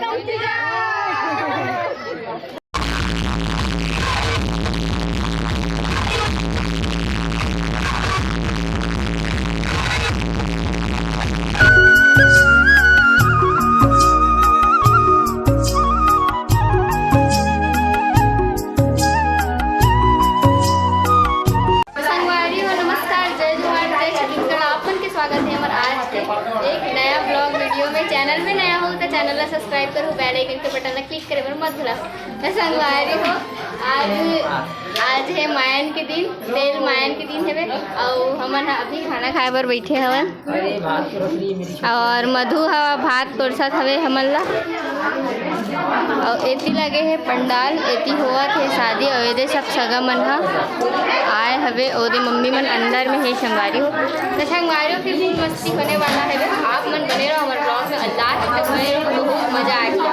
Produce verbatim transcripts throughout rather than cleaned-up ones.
संगवारी हो, नमस्कार, जय जोहार, जय छत्तीसगढ़। आप मन के स्वागत हे हमर आज के एक नया vlog video में। Channel में नया हो तो channel ला subscribe करो, bell icon के button ला click करे बर मत भूला। तो संगवारी हो, आज, आज हे मायन के दिन, तेल मायन के दिन हेवे, अउ हमन ह अभी खाना खाए बर बैठे हवन। अउ मधु ह भात परोसत हवे हमन ला। अउ एती लगे हे पंडाल, एती होवत हे शादी, अउ एदे सब सगा मन ह आए हवे, ओदे मम्मी मन अंदर में हे संगवारी हो। तो संगवारी हो, फिर बहुत मस्ती होने वाला है, आप मन बने रहो हमारे vlog में, अउ last तक बने रहो, बहुत मजा आएगा।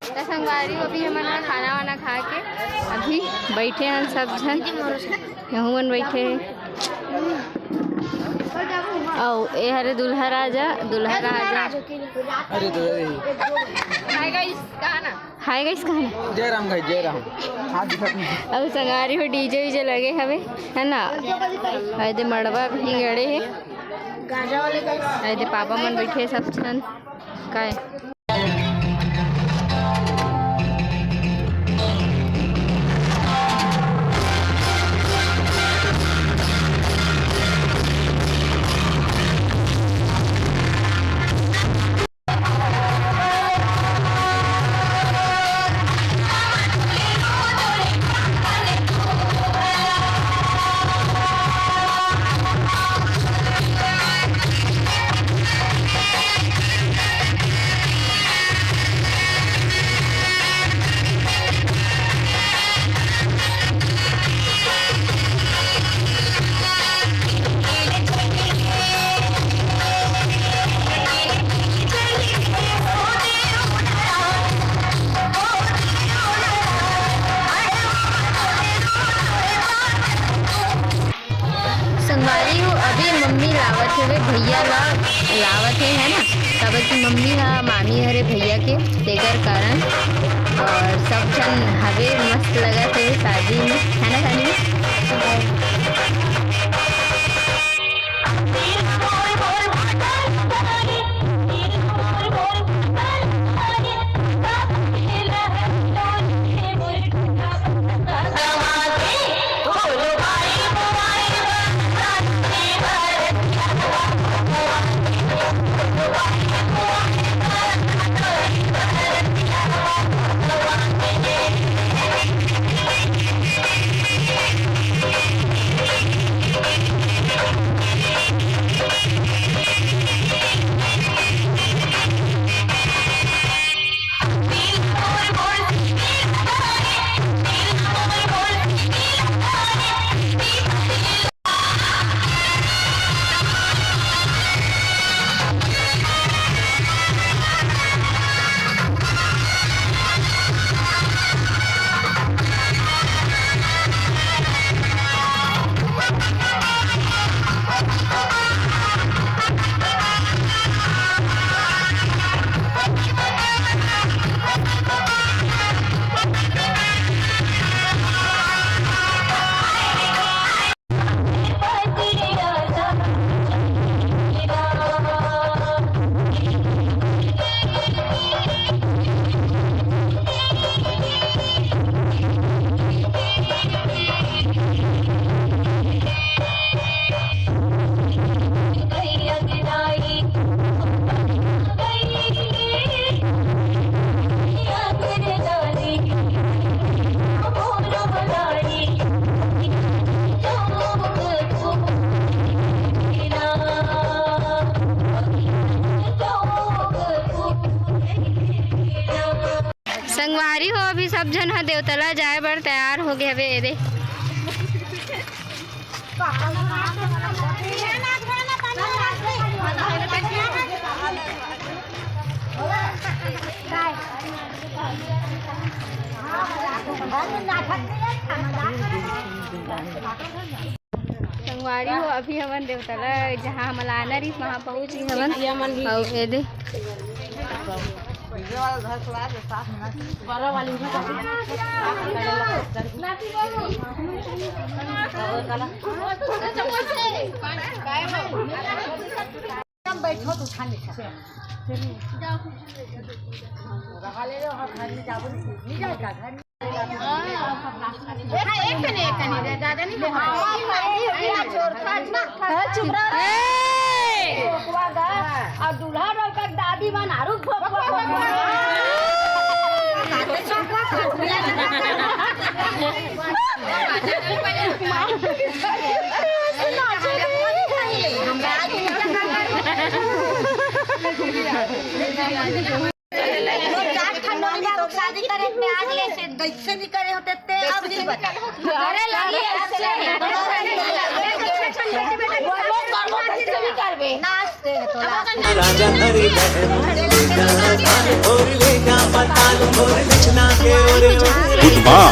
त संगवारी हो, अभी हमन ह खाना वाना खा के अभी बैठे हन सब झन। यहू मन बैठे हे। अउ ए हरे दूल्हा राजा, दूल्हा राजा। अरे तो हाय गाइस, कहा ना? हाय गाइस, कहा ना? जय राम गाइस, जय राम। हाथ दिखा। अउ संगवारी हो, DJ वीजे लगे हवे, है ना? अउ एदे मड़वा भी गड़े हे। अउ एदे पापा मन बैठे हे सब झन। काय? संगवारी हो, अभी मम्मी लावत हवे भैया ला, लावत हे, है ना? काबर कि मम्मी हा मामी हरे भैया के, तेकर कारण। अउ सब झन हवे, मस्त लगत हे शादी में, है ना कानी? संगवारी हो, अभी सब झन ह देवतला जाए बर तैयार हो गए हवे। एदे संगवारी हो, अभी हमन देवतला, जहाँ हमन ला आना रहिस, वहाँ पहुँच गे हमन। अउ ये दे। बैठो तो उठा ले। रहा ले लो, हाँ, घर में जाओ, नहीं जाएगा, घर में। हाँ, एक कने, एक कने, ज्यादा नहीं लेना। हाँ, चुप रह। ए! और दूल्हा लोग का दादी बना, रुक, रुक, रुक, रुक। शादी करे में आज ले से दैसे नहीं करे होते ते अब नहीं बता। करे लगी ऐसे। वो लोग करबो कैसे नहीं करबे? नाच से है थोड़ा। राजा हरि दहन और ले जा पताल मोर रचना के ओरे ओरे। वाह।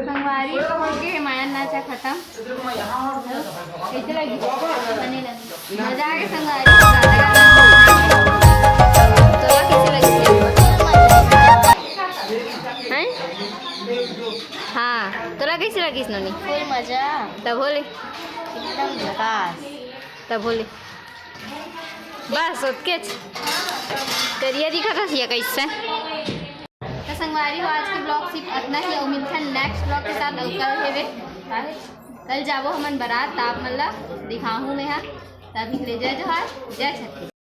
संगवारी हो गे हे माया नाचा खतम। कैसे लगी? बने लगी। मजा आ गया संगवारी। तोला कैसे लगी? हैं? हाँ, तोला कैसे लगी नोनी? फुल मजा। तब होले। एकदम झकास। तब होले। बस ओतकेच। करिया दिखत हस या कैसे? तो संगवारी हो, आज के vlog सिर्फ अतना ही। अउ मिलथन next vlog के साथ। अउ कल हेवे, कल जाबो हमन बारात, त आप मन ला दिखाहूँ मैं हा। तभी के लिए जय जोहार, जय छत्तीसगढ़।